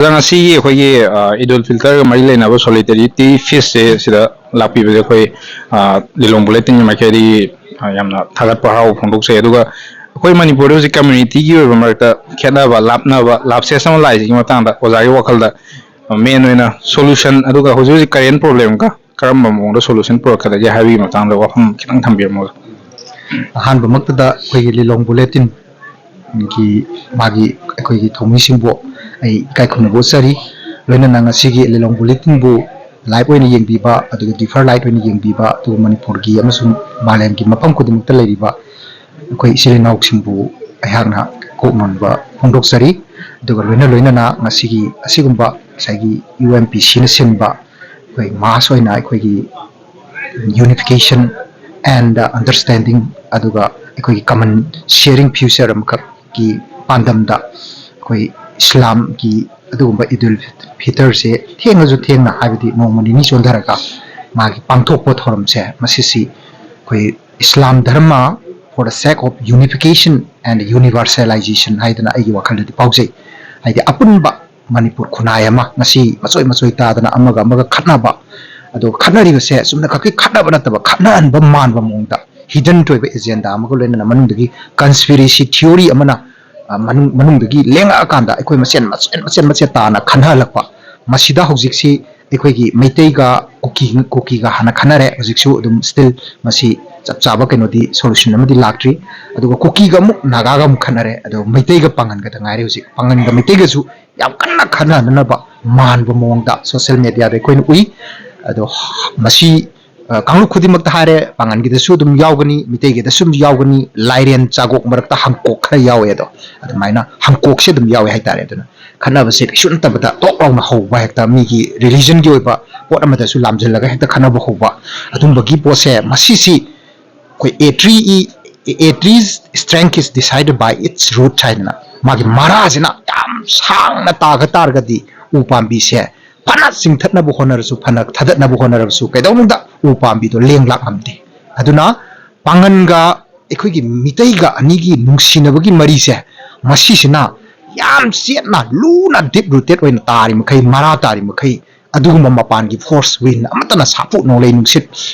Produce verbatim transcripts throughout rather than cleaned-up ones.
ꯑꯣꯖꯥ, ꯉꯁꯤꯒꯤ ꯑꯩꯈꯣꯏꯒꯤ, ꯑ, ꯏꯗꯨꯜ ꯐꯤꯇꯔꯒ ꯃꯔꯤ ꯂꯩꯅꯕ solidarity feastꯁꯦ ꯁꯤꯗ ꯂꯥꯛꯄꯤꯕꯁꯦ ꯑꯩꯈꯣꯏ, ꯑ, ꯂꯤꯂꯣꯡ ꯕꯨꯂꯦꯇꯤꯟꯒꯤ ꯃꯥꯏꯀꯩꯗꯒꯤ, ꯑ, ꯌꯥꯝꯅ ꯊꯥꯒꯠꯄ ꯍꯔꯥꯎꯕ ꯐꯣꯡꯗꯣꯛꯆꯩ꯫ ꯑꯗꯨꯒ ꯑꯩꯈꯣꯏ ꯃꯅꯤꯄꯨꯔꯗ ꯍꯧꯖꯤꯛ communityꯒꯤ ꯑꯣꯏꯕ ꯃꯔꯛꯇ ꯈꯦꯠꯅꯕ, ꯂꯥꯞꯅꯕ, ꯂꯥꯞꯁꯦꯁ ꯑꯃ ꯂꯥꯛꯏꯁꯤꯒꯤ ꯃꯇꯥꯡꯗ ꯑꯣꯖꯥꯒꯤ ꯋꯥꯈꯜꯗ, ꯑ, main ꯑꯣꯏꯅ solution, ꯑꯗꯨꯒ ꯍꯧꯖꯤꯛ ꯍꯧꯖꯤꯛ current problemꯒ ꯀꯔꯝꯕ ꯃꯑꯣꯡꯗ solution ꯄꯨꯔꯛꯀꯗꯒꯦ ꯍꯥꯏꯕꯒꯤ ꯃꯇꯥꯡꯗ ꯋꯥꯐꯝ ꯈꯤꯇꯪ ꯊꯝꯕꯤꯔꯝꯃꯨ꯫ ꯑꯍꯥꯟꯕꯃꯛꯇꯗ ꯑꯩꯈꯣꯏꯒꯤ ꯂꯤꯂꯣꯡ ꯕꯨꯂꯦꯇꯤꯟꯒꯤ ꯃꯥꯒꯤ ꯑꯩꯈꯣꯏꯒꯤ ꯊꯧꯃꯤꯁꯤꯡꯕꯨ ꯑꯩ ꯏꯀꯥꯏ ꯈꯨꯝꯅꯕ ꯎꯠꯆꯔꯤ꯫ ꯂꯣꯏꯅꯅ ꯉꯁꯤꯒꯤ ꯂꯤꯂꯣꯡ ꯕꯨꯂꯦꯇꯤꯟꯕꯨ live ꯑꯣꯏꯅ ꯌꯦꯡꯕꯤꯕ, ꯑꯗꯨꯒ deeper light ꯑꯣꯏꯅ ꯌꯦꯡꯕꯤꯕ, ꯑꯗꯨꯒ ꯃꯅꯤꯄꯨꯔꯒꯤ ꯑꯃꯁꯨꯡ ꯃꯥꯂꯦꯝꯒꯤ ꯃꯐꯝ ꯈꯨꯗꯤꯡꯃꯛꯇ ꯂꯩꯔꯤꯕ ꯑꯩꯈꯣꯏ ꯏꯆꯤꯜ ꯏꯅꯥꯎꯁꯤꯡꯕꯨ ꯑꯩꯍꯥꯛꯅ ꯀꯣꯛ ꯅꯣꯟꯕ ꯐꯣꯡꯗꯣꯛꯆꯔꯤ꯫ ꯑꯗꯨꯒ ꯂꯣꯏꯅ ꯂꯣꯏꯅꯅ ꯉꯁꯤꯒꯤ ꯑꯁꯤꯒꯨꯝꯕ ꯉꯁꯥꯏꯒꯤ UNPCꯅ ꯁꯤꯟꯕ ꯑꯩꯈꯣꯏ mass ꯑꯣꯏꯅ ꯑꯩꯈꯣꯏꯒꯤ unification and understanding, ꯑꯗꯨꯒ ꯑꯩꯈꯣꯏꯒꯤ common sharing future ꯑꯃꯈꯛꯀꯤ ꯄꯥꯟꯗꯝꯗ ꯑꯩꯈꯣꯏ ꯏꯁꯂꯥꯝꯒꯤ ꯑꯗꯨꯒꯨꯝꯕ ꯏꯗꯨꯜ ꯐꯤꯇꯔꯁꯦ ꯊꯦꯡꯉꯁꯨ ꯊꯦꯡꯅ, ꯍꯥꯏꯕꯗꯤ ꯅꯣꯡꯃ ꯅꯤꯅꯤ ꯆꯣꯟꯊꯔꯒ ꯃꯥꯒꯤ ꯄꯥꯡꯊꯣꯛꯄ ꯊꯧꯔꯝꯁꯦ, ꯃꯁꯤꯁꯤ ꯑꯩꯈꯣꯏ ꯏꯁꯂꯥꯝ ꯙꯔꯃ for the sake of unification and universalization ꯍꯥꯏꯗꯅ ꯑꯩꯒꯤ ꯋꯥꯈꯜꯗꯗꯤ ꯄꯥꯎꯖꯩ꯫ ꯍꯥꯏꯗꯤ ꯑꯄꯨꯟꯕ ꯃꯅꯤꯄꯨꯔ ꯈꯨꯟꯅꯥꯏ ꯑꯃ ꯉꯁꯤ ꯃꯆꯣꯏ ꯃꯆꯣꯏ ꯇꯥꯗꯅ ꯑꯃꯒ ꯑꯃꯒ ꯈꯠꯅꯕ, ꯑꯗꯣ ꯈꯠꯅꯔꯤꯕꯁꯦ ꯆꯨꯝꯅ ꯈꯛꯀꯤ ꯈꯠꯅꯕ ꯅꯠꯇꯕ, ꯈꯠꯅꯍꯟꯕ ꯃꯥꯟꯕ ꯃꯑꯣꯡꯗ hidden ꯑꯣꯏꯕ agenda ꯑꯃꯒ ꯂꯣꯏꯅꯅ ꯃꯅꯨꯡꯗꯒꯤ conspiracy theory ꯑꯃꯅ, ꯑ, ꯃꯅꯨꯡ-, ꯃꯅꯨꯡꯗꯒꯤ ꯂꯦꯡꯉꯛꯑꯀꯥꯟꯗ ꯑꯩꯈꯣꯏ ꯃꯁꯦꯟ ꯃꯆꯦꯠ ꯃꯆꯦꯠ ꯃꯆꯦꯠ ꯇꯥꯅ ꯈꯠꯅꯍꯜꯂꯛꯄ꯫ ꯃꯁꯤꯗ ꯍꯧꯖꯤꯛꯁꯤ ꯑꯩꯈꯣꯏꯒꯤ ꯃꯩꯇꯩꯒ ꯀꯨꯀꯤ, ꯀꯨꯀꯤꯒ ꯍꯥꯟꯅ ꯈꯠꯅꯔꯦ, ꯍꯧꯖꯤꯛꯁꯨ ꯑꯗꯨꯝ still ꯃꯁꯤ ꯆꯞ ꯆꯥꯕ ꯀꯩꯅꯣꯗꯤ, solution ꯑꯃꯗꯤ ꯂꯥꯛꯇ꯭ꯔꯤ꯫ ꯑꯗꯨꯒ ꯀꯨꯀꯤꯒ ꯑꯃꯨꯛ ꯅꯥꯒꯥꯒ ꯑꯃꯨꯛ ꯈꯠꯅꯔꯦ, ꯑꯗꯣ ꯃꯩꯇꯩꯒ ꯄꯥꯉꯟꯒꯗ ꯉꯥꯏꯔꯦ ꯍꯧꯖꯤꯛ꯫ ꯄꯥꯉꯟꯒ ꯃꯩꯇꯩꯒꯁꯨ ꯌꯥꯝ ꯀꯟꯅ ꯈꯠꯅꯅꯅꯕ ꯃꯥꯟꯕ ꯃꯑꯣꯡꯗ social mediaꯗ ꯑꯩꯈꯣꯏꯅ ꯎꯏ꯫ ꯑꯗꯣ ꯃꯁꯤ, ꯑ, ꯀꯥꯡꯂꯨꯞ ꯈꯨꯗꯤꯡꯃꯛꯇ ꯍꯥꯏꯔꯦ, ꯄꯥꯉꯟꯒꯤꯗꯁꯨ ꯑꯗꯨꯝ ꯌꯥꯎꯒꯅꯤ, ꯃꯤꯇꯩꯒꯤꯗꯁꯨ ꯑꯗꯨꯝ ꯌꯥꯎꯒꯅꯤ, ꯂꯥꯏꯔꯦꯟ ꯆꯥꯒꯣꯛ ꯃꯔꯛꯇ ꯍꯪꯀꯣꯛ ꯈꯔ ꯌꯥꯎꯋꯦ꯫ ꯑꯗꯣ ꯑꯗꯨꯃꯥꯏꯅ ꯍꯪꯀꯣꯛꯁꯦ ꯑꯗꯨꯝ ꯌꯥꯎꯋꯦ ꯍꯥꯏꯇꯥꯔꯦ꯫ ꯑꯗꯨꯅ ꯈꯠꯅꯕꯁꯦ ꯀꯩꯁꯨ ꯅꯠꯇꯕꯗ ꯇꯣꯛ ꯂꯥꯎꯅ ꯍꯧꯕ, ꯍꯦꯛꯇ ꯃꯤꯒꯤ religionꯒꯤ ꯑꯣꯏꯕ ꯄꯣꯠ ꯑꯃꯗꯁꯨ ꯂꯥꯝꯁꯤꯜꯂꯒ ꯍꯦꯛꯇ ꯈꯠꯅꯕ ꯍꯧꯕ, ꯑꯗꯨꯝꯕꯒꯤ ꯄꯣꯠꯁꯦ, ꯃꯁꯤꯁꯤ ꯑꯩꯈꯣꯏ a tree, a tree's strength is decided by its root ꯍꯥꯏꯗꯅ, ꯃꯥꯒꯤ ꯃꯔꯥꯁꯤꯅ ꯌꯥꯝ ꯁꯥꯡꯅ ꯇꯥꯒ ꯇꯥꯔꯒꯗꯤ ꯎ ꯄꯥꯝꯕꯤꯁꯦ ꯐꯅ ꯆꯤꯡꯊꯠꯅꯕ ꯍꯣꯠꯅꯔꯁꯨ, ꯐꯅ ꯊꯥꯗꯠꯅꯕ ꯍꯣꯠꯅꯔꯕꯁꯨ, ꯀꯩꯗꯧꯅꯨꯡꯗ ꯎ ꯄꯥꯝꯕꯤꯗꯣ ꯂꯦꯡ ꯂꯥꯛ ꯉꯝꯗꯦ꯫ ꯑꯗꯨꯅ ꯄꯥꯉꯟꯒ ꯑꯩꯈꯣꯏꯒꯤ ꯃꯤꯇꯩꯒ ꯑꯅꯤꯒꯤ ꯅꯨꯡꯁꯤꯅꯕꯒꯤ ꯃꯔꯤꯁꯦ, ꯃꯁꯤꯁꯤꯅ ꯌꯥꯝ ꯆꯦꯠꯅ, ꯂꯨꯅ, deep rooted ꯑꯣꯏꯅ ꯇꯥꯔꯤ ꯃꯈꯩ, ꯃꯔꯥ ꯇꯥꯔꯤ ꯃꯈꯩ, ꯑꯗꯨꯒꯨꯝꯕ ꯃꯄꯥꯟꯒꯤ force wind ꯑꯃꯠꯇꯅ, ꯁꯥꯐꯨ ꯅꯣꯡꯂꯩ ꯅꯨꯡꯁꯤꯠ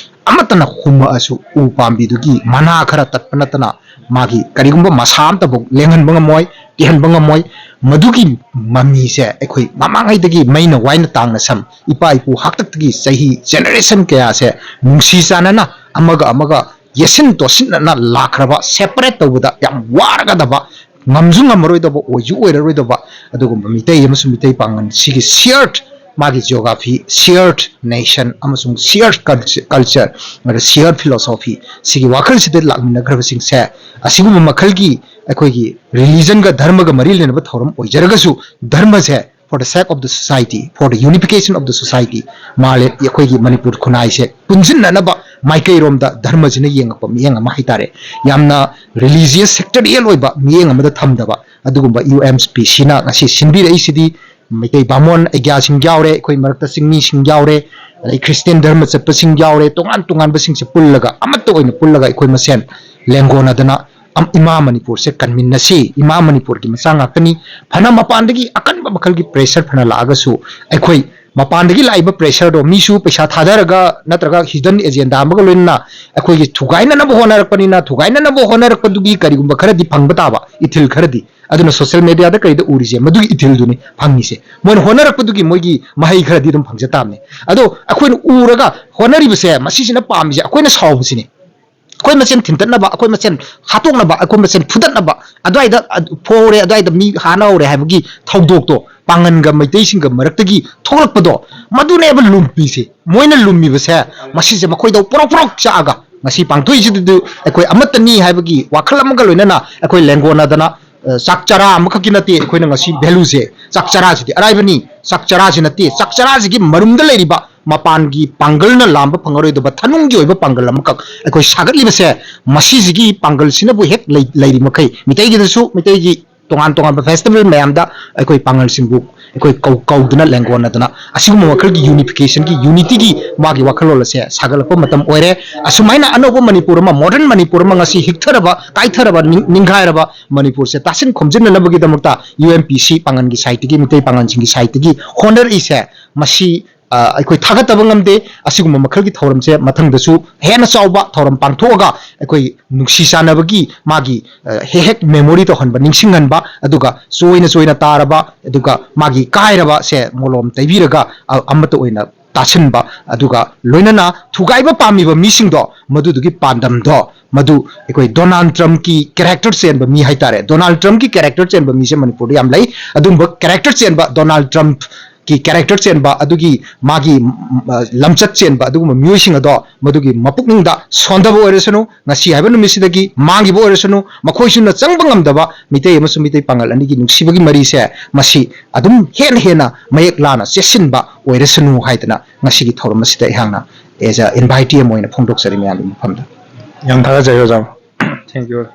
ꯑꯃꯠꯇꯅ ꯍꯨꯝꯃꯛꯑꯁꯨ, ꯎ ꯄꯥꯝꯕꯤꯗꯨꯒꯤ ꯃꯅꯥ ꯈꯔ ꯇꯠꯄ ꯅꯠꯇꯅ ꯃꯥꯒꯤ ꯀꯔꯤꯒꯨꯝꯕ ꯃꯁꯥ ꯑꯝꯇꯐꯥꯎ ꯂꯦꯡꯍꯟꯕ ꯉꯝꯃꯣꯏ, ꯇꯦꯛꯍꯟꯕ ꯉꯝꯃꯣꯏ꯫ ꯃꯗꯨꯒꯤ ꯃꯃꯤꯁꯦ ꯑꯩꯈꯣꯏ ꯃꯃꯥꯡꯉꯩꯗꯒꯤ ꯃꯩꯅ ꯋꯥꯏꯅ ꯇꯥꯡꯅ ꯁꯝ, ꯏꯄꯥ ꯏꯄꯨ ꯍꯥꯛꯇꯛꯇꯒꯤ ꯆꯍꯤ generation ꯀꯌꯥꯁꯦ ꯅꯨꯡꯁꯤ ꯆꯥꯟꯅꯅ ꯑꯃꯒ ꯑꯃꯒ ꯌꯦꯠꯁꯤꯟ ꯇꯣꯠꯁꯤꯟꯅꯅ ꯂꯥꯛꯈ꯭ꯔꯕ, separate ꯇꯧꯕꯗ ꯌꯥꯝ ꯋꯥꯔꯒꯗꯕ, ꯉꯝꯁꯨ ꯉꯝꯃꯔꯣꯏꯗꯕ, ꯑꯣꯏꯁꯨ ꯑꯣꯏꯔꯔꯣꯏꯗꯕ ꯑꯗꯨꯒꯨꯝꯕ ꯃꯤꯇꯩ ꯑꯃꯁꯨꯡ ꯃꯤꯇꯩ ꯄꯥꯡꯒꯜ ꯁꯤꯒꯤ shared ꯃꯥꯒꯤ geography, shared nation ꯑꯃꯁꯨꯡ shared culture, ꯑꯗ shared philosophy, ꯁꯤꯒꯤ ꯋꯥꯈꯜꯁꯤꯗ ꯂꯥꯛꯃꯤꯟꯅꯈ꯭ꯔꯕꯁꯤꯡꯁꯦ, ꯑꯁꯤꯒꯨꯝꯕ ꯃꯈꯜꯒꯤ ꯑꯩꯈꯣꯏꯒꯤ religionꯒ ꯙꯔꯃꯒ ꯃꯔꯤ ꯂꯩꯅꯕ ꯊꯧꯔꯝ ꯑꯣꯏꯖꯔꯒꯁꯨ, ꯙꯔꯃꯁꯦ for the sake of the society, for the unification of the society, ꯃꯥꯂꯦꯝ, ꯑꯩꯈꯣꯏꯒꯤ ꯃꯅꯤꯄꯨꯔ ꯈꯨꯟꯅꯥꯏꯁꯦ ꯄꯨꯟꯁꯤꯟꯅꯅꯕ ꯃꯥꯏꯀꯩꯔꯣꯝꯗ ꯙꯔꯃꯁꯤꯅ ꯌꯦꯡꯉꯛꯄ ꯃꯤꯠꯌꯦꯡ ꯑꯃ ꯍꯥꯏꯇꯥꯔꯦ꯫ ꯌꯥꯝꯅ religious sectarial ꯑꯣꯏꯕ ꯃꯤꯠꯌꯦꯡ ꯑꯃꯗ ꯊꯝꯗꯕ ꯑꯗꯨꯒꯨꯝꯕ UMPCꯅ ꯉꯁꯤ ꯁꯤꯟꯕꯤꯔꯛꯏꯁꯤꯗꯤ, ꯃꯩꯇꯩ ꯕꯥꯃꯣꯟ ꯑꯒ꯭ꯌꯥꯁꯤꯡ ꯌꯥꯎꯔꯦ, ꯑꯩꯈꯣꯏ ꯃꯔꯛꯇ ꯆꯤꯡꯃꯤꯁꯤꯡ ꯌꯥꯎꯔꯦ, ꯑꯗꯩ ꯈ꯭ꯔꯤꯁꯇꯤꯌꯥꯟ ꯙꯔꯃ ꯆꯠꯄꯁꯤꯡ ꯌꯥꯎꯔꯦ, ꯇꯣꯉꯥꯟ ꯇꯣꯉꯥꯟꯕꯁꯤꯡꯁꯦ ꯄꯨꯜꯂꯒ, ꯑꯃꯠꯇ ꯑꯣꯏꯅ ꯄꯨꯜꯂꯒ ꯑꯩꯈꯣꯏ ꯃꯁꯦꯟ ꯂꯦꯡꯒꯣꯟꯅꯗꯅ ꯑꯝ-, ꯏꯃꯥ ꯃꯅꯤꯄꯨꯔꯁꯦ ꯀꯟꯃꯤꯟꯅꯁꯤ꯫ ꯏꯃꯥ ꯃꯅꯤꯄꯨꯔꯒꯤ ꯃꯆꯥ ꯉꯥꯛꯇꯅꯤ꯫ ꯐꯅ ꯃꯄꯥꯟꯗꯒꯤ ꯑꯀꯟꯕ ꯃꯈꯜꯒꯤ pressure ꯐꯅ ꯂꯥꯛꯑꯒꯁꯨ, ꯑꯩꯈꯣꯏ ꯃꯄꯥꯟꯗꯒꯤ ꯂꯥꯛꯏꯕ pressureꯗꯣ ꯃꯤꯁꯨ ꯄꯩꯁꯥ ꯊꯥꯗꯔꯒ ꯅꯠꯇ꯭ꯔꯒ hidden agenda ꯑꯃꯒ ꯂꯣꯏꯅꯅ ꯑꯩꯈꯣꯏꯒꯤ ꯊꯨꯒꯥꯏꯅꯅꯕ ꯍꯣꯠꯅꯔꯛꯄꯅꯤꯅ, ꯊꯨꯒꯥꯏꯅꯅꯕ ꯍꯣꯠꯅꯔꯛꯄꯗꯨꯒꯤ ꯀꯔꯤꯒꯨꯝꯕ ꯈꯔꯗꯤ ꯐꯪꯕ ꯇꯥꯕ, ꯏꯊꯤꯜ ꯈꯔꯗꯤ꯫ ꯑꯗꯨꯅ social mediaꯗ ꯀꯔꯤꯗ ꯎꯔꯤꯁꯦ, ꯃꯗꯨꯒꯤ ꯏꯊꯤꯜꯗꯨꯅꯤ ꯐꯪꯉꯤꯁꯦ꯫ ꯃꯣꯏꯅ ꯍꯣꯠꯅꯔꯛꯄꯗꯨꯒꯤ ꯃꯣꯏꯒꯤ ꯃꯍꯩ ꯈꯔꯗꯤ ꯑꯗꯨꯝ ꯐꯪꯖ ꯇꯥꯕꯅꯤ꯫ ꯑꯗꯣ ꯑꯩꯈꯣꯏꯅ ꯎꯔꯒ ꯍꯣꯠꯅꯔꯤꯕꯁꯦ, ꯃꯁꯤꯁꯤꯅ ꯄꯥꯝꯃꯤꯁꯦ, ꯑꯩꯈꯣꯏꯅ ꯁꯥꯎꯕꯁꯤꯅꯤ꯫ ꯑꯩꯈꯣꯏ ꯃꯁꯦꯟ ꯊꯤꯟꯇꯠꯅꯕ, ꯑꯩꯈꯣꯏ ꯃꯁꯦꯟ ꯍꯥꯠꯇꯣꯛꯅꯕ, ꯑꯩꯈꯣꯏ ꯃꯁꯦꯟ ꯐꯨꯗꯠꯅꯕ, ꯑꯗꯨꯋꯥꯏꯗ ꯑꯗꯨ ꯐꯨꯍꯧꯔꯦ, ꯑꯗꯨꯋꯥꯏꯗ ꯃꯤ ꯍꯥꯠꯅꯍꯧꯔꯦ ꯍꯥꯏꯕꯒꯤ ꯊꯧꯗꯣꯛꯇꯣ ꯄꯥꯡꯒꯟꯒ ꯃꯩꯇꯩꯁꯤꯡꯒ ꯃꯔꯛꯇꯒꯤ ꯊꯣꯛꯂꯛꯄꯗꯣ, ꯃꯗꯨꯅꯦꯕ ꯂꯨꯝꯄꯤꯁꯦ꯫ ꯃꯣꯏꯅ ꯂꯨꯝꯃꯤꯕꯁꯦ, ꯃꯁꯤꯁꯦ ꯃꯈꯣꯏꯗ ꯄꯣꯔꯣꯛ ꯄꯣꯔꯣꯛ ꯆꯥꯛꯑꯒ ꯉꯁꯤ ꯄꯥꯡꯊꯣꯛꯏꯁꯤꯗꯗꯤ ꯑꯩꯈꯣꯏ ꯑꯃꯠꯇꯅꯤ ꯍꯥꯏꯕꯒꯤ ꯋꯥꯈꯜ ꯑꯃꯒ ꯂꯣꯏꯅꯅ ꯑꯩꯈꯣꯏ ꯂꯦꯡꯒꯣꯟꯅꯗꯅ, ꯑ, ꯆꯥꯛ ꯆꯔꯥ ꯑꯃꯈꯛꯀꯤ ꯅꯠꯇꯦ ꯑꯩꯈꯣꯏꯅ ꯉꯁꯤ valueꯁꯦ꯫ ꯆꯥꯛ ꯆꯔꯥꯁꯤꯗꯤ ꯑꯔꯥꯏꯕꯅꯤ, ꯆꯥꯛ ꯆꯔꯥꯁꯤ ꯅꯠꯇꯦ, ꯆꯥꯛ ꯆꯔꯥꯁꯤꯒꯤ ꯃꯔꯨꯝꯗ ꯂꯩꯔꯤꯕ ꯃꯄꯥꯟꯒꯤ ꯄꯥꯡꯒꯜꯅ ꯂꯥꯝꯕ ꯐꯪꯉꯔꯣꯏꯗꯕ ꯊꯅꯨꯡꯒꯤ ꯑꯣꯏꯕ ꯄꯥꯡꯒꯜ ꯑꯃꯈꯛ ꯑꯩꯈꯣꯏ ꯁꯥꯒꯠꯂꯤꯕꯁꯦ, ꯃꯁꯤꯁꯤꯒꯤ ꯄꯥꯡꯒꯜꯁꯤꯅꯕꯨ ꯍꯦꯛ ꯂꯩ-, ꯂꯩꯔꯤ ꯃꯈꯩ, ꯃꯤꯇꯩꯒꯤꯗꯁꯨ, ꯃꯤꯇꯩꯒꯤ ꯇꯣꯉꯥꯟ ꯇꯣꯉꯥꯟꯕ ꯐꯦꯁꯇꯤꯚꯦꯜ ꯃꯌꯥꯝꯗ ꯑꯩꯈꯣꯏ ꯄꯥꯉꯜꯁꯤꯡꯕꯨ ꯑꯩꯈꯣꯏ ꯀꯧ ꯀꯧꯗꯨꯅ ꯂꯦꯡꯒꯣꯟꯅꯗꯅ ꯑꯁꯤꯒꯨꯝꯕ ꯃꯈꯜꯒꯤ ꯌꯨꯅꯤꯐꯤꯀꯦꯁꯟꯒꯤ, ꯌꯨꯅꯤꯇꯤꯒꯤ ꯃꯥꯒꯤ ꯋꯥꯈꯜꯂꯣꯟ ꯑꯁꯦ ꯁꯥꯒꯠꯂꯛꯄ ꯃꯇꯝ ꯑꯣꯏꯔꯦ꯫ ꯑꯁꯨꯃꯥꯏꯅ ꯑꯅꯧꯕ ꯃꯅꯤꯄꯨꯔ ꯑꯃ, ꯃꯣꯗꯔꯟ ꯃꯅꯤꯄꯨꯔ ꯑꯃ ꯉꯁꯤ ꯍꯤꯛꯊꯔꯕ, ꯀꯥꯏꯊꯔꯕ, ꯅꯤꯡ- ꯅꯤꯡꯈꯥꯏꯔꯕ ꯃꯅꯤꯄꯨꯔꯁꯦ ꯇꯥꯁꯤꯟ ꯈꯣꯝꯖꯤꯟꯅꯅꯕꯒꯤꯗꯃꯛꯇ ꯌꯨ ꯑꯦꯝ ꯄꯤ ꯁꯤ ꯄꯥꯉꯜꯒꯤ ꯁꯥꯏꯠꯇꯒꯤ, ꯃꯤꯇꯩ ꯄꯥꯉꯜꯁꯤꯡꯒꯤ ꯁꯥꯏꯠꯇꯒꯤ ꯍꯣꯠꯅꯔꯛꯏꯁꯦ, ꯃꯁꯤ ꯑ, ꯑꯩꯈꯣꯏ ꯊꯥꯒꯠꯇꯕ ꯉꯝꯗꯦ꯫ ꯑꯁꯤꯒꯨꯝꯕ ꯃꯈꯜꯒꯤ ꯊꯧꯔꯝꯁꯦ ꯃꯊꯪꯗꯁꯨ ꯍꯦꯟꯅ ꯆꯥꯎꯕ ꯊꯧꯔꯝ ꯄꯥꯡꯊꯣꯛꯑꯒ ꯑꯩꯈꯣꯏ ꯅꯨꯡꯁꯤ ꯆꯥꯟꯅꯕꯒꯤ ꯃꯥꯒꯤ, ꯑ, ꯍꯦꯛ ꯍꯦꯛ ꯃꯦꯃꯣꯔꯤ ꯇꯧꯍꯟꯕ, ꯅꯤꯡꯁꯤꯡꯍꯟꯕ, ꯑꯗꯨꯒ ꯆꯣꯏꯅ ꯆꯣꯏꯅ ꯇꯥꯔꯕ, ꯑꯗꯨꯒ ꯃꯥꯒꯤ ꯀꯥꯏꯔꯕꯁꯦ ꯃꯣꯂꯣꯝ ꯇꯩꯕꯤꯔꯒ, ꯑ, ꯑꯃꯠꯇ ꯑꯣꯏꯅ ꯇꯥꯁꯤꯟꯕ, ꯑꯗꯨꯒ ꯂꯣꯏꯅꯅ ꯊꯨꯒꯥꯏꯕ ꯄꯥꯝꯃꯤꯕ ꯃꯤꯁꯤꯡꯗꯣ ꯃꯗꯨꯗꯨꯒꯤ ꯄꯥꯟꯗꯝꯗꯣ ꯃꯗꯨ ꯑꯩꯈꯣꯏ ꯗꯣꯅꯥꯜꯗ ꯇ꯭ꯔꯝꯞꯀꯤ ꯀꯦꯔꯦꯛꯇꯔ ꯆꯦꯟꯕ ꯃꯤ ꯍꯥꯏꯇꯥꯔꯦ꯫ ꯗꯣꯅꯥꯜꯗ ꯇ꯭ꯔꯝꯞꯀꯤ ꯀꯦꯔꯦꯛꯇꯔ ꯆꯦꯟꯕ ꯃꯤꯁꯦ ꯃꯅꯤꯄꯨꯔꯗ ꯌꯥꯝ ꯂꯩ꯫ ꯑꯗꯨꯝꯕ ꯀꯦꯔꯦꯛꯇꯔ ꯆꯦꯟꯕ ꯗꯣꯅꯥꯜꯗ ꯇ꯭ꯔꯝꯞ ꯀꯤ ꯀꯦꯔꯦꯛꯇꯔ ꯆꯦꯟꯕ, ꯑꯗꯨꯒꯤ ꯃꯥꯒꯤ, ꯎꯝ, ꯑ, ꯂꯝꯆꯠ ꯆꯦꯟꯕ ꯑꯗꯨꯒꯨꯝꯕ ꯃꯤꯑꯣꯏꯁꯤꯡ ꯑꯗꯣ ꯃꯗꯨꯒꯤ ꯃꯄꯨꯛꯅꯤꯡꯗ ꯁꯣꯟꯊꯕ ꯑꯣꯏꯔꯁꯅꯨ, ꯉꯁꯤ ꯍꯥꯏꯕ ꯅꯨꯃꯤꯠꯁꯤꯗꯒꯤ ꯃꯥꯡꯈꯤꯕ ꯑꯣꯏꯔꯁꯅꯨ, ꯃꯈꯣꯏꯁꯨꯅ ꯆꯪꯕ ꯉꯝꯗꯕ ꯃꯤꯇꯩ ꯑꯃꯁꯨꯡ ꯃꯤꯇꯩ ꯄꯥꯉꯜ ꯑꯅꯤꯒꯤ ꯅꯨꯡꯁꯤꯕꯒꯤ ꯃꯔꯤꯁꯦ ꯃꯁꯤ ꯑꯗꯨꯝ ꯍꯦꯟꯅ ꯍꯦꯟꯅ ꯃꯌꯦꯛ ꯂꯥꯅ ꯆꯦꯠꯁꯤꯟꯕ ꯑꯣꯏꯔꯁꯅꯨ ꯍꯥꯏꯗꯅ ꯉꯁꯤꯒꯤ ꯊꯧꯔꯝ ꯑꯁꯤꯗ ꯑꯩꯍꯥꯛꯅ as a invitee ꯑꯃ ꯑꯣꯏꯅ ꯐꯣꯡꯗꯣꯛꯆꯔꯤ ꯃꯌꯥꯝꯒꯤ ꯃꯐꯝꯗ꯫ ꯌꯥꯝ ꯊꯥꯒꯠꯆꯔꯤ ꯑꯣꯖꯥ꯫ Thank you.